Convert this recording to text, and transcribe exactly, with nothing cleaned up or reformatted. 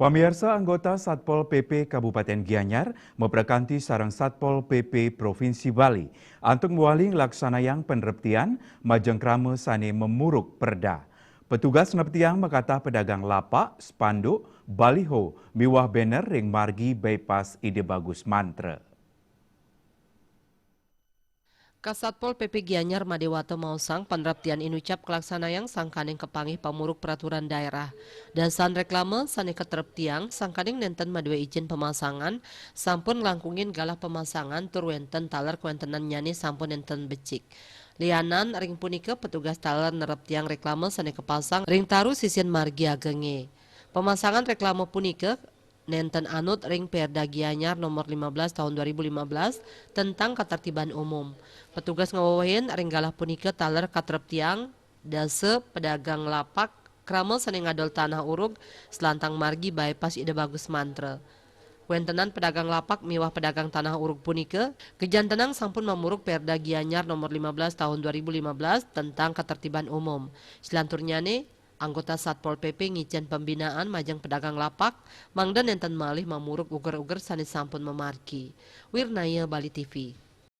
Pamiarsa, anggota Satpol P P Kabupaten Gianyar maprakanti sareng Satpol P P Provinsi Bali antuk mawali nglaksanayang panreptian majeng krama sane mamurug perda. Petugas neptiang makatah pedagang lapak, spanduk, baliho, miwah banner ring margi bypass Ida Bagus Mantra. Kasatpol P P Gianyar Madewata maosang panreptian inucap kalaksanayang sangkaning kapanggih pamurug peraturan daerah. Dasan reklama sane katreptiang sangkaning nenten madue ijin pamasangan, sampun nglangkungin galah pamasangan tur wenten taler kawentenannyane sampun nenten becik. Lianan ring punika, petugas taler nereptiang reklama sane kapasang ring taru sisian margi agenge. Pamasangan reklama punika nenten anut ring Perda Gianyar nomor lima belas tahun dua ribu lima belas tentang Ketertiban Umum. Petugas ngawewehin ring galah punika taler katreptiang dasa pedagang lapak krama sane ngadol tanah urug selantang margi bypass Ida Bagus Mantra. Wentenan pedagang lapak miwah pedagang tanah urug punika kajantenang sampun mamurug Perda Gianyar nomor lima belas tahun dua ribu lima belas tentang Ketertiban Umum. Selanturnyane, anggota Satpol P P ngicen pembinaan majeng pedagang lapak, mangda nenten malih mamurug uger-uger sane sampun mamargi. Wirnaya, Bali T V.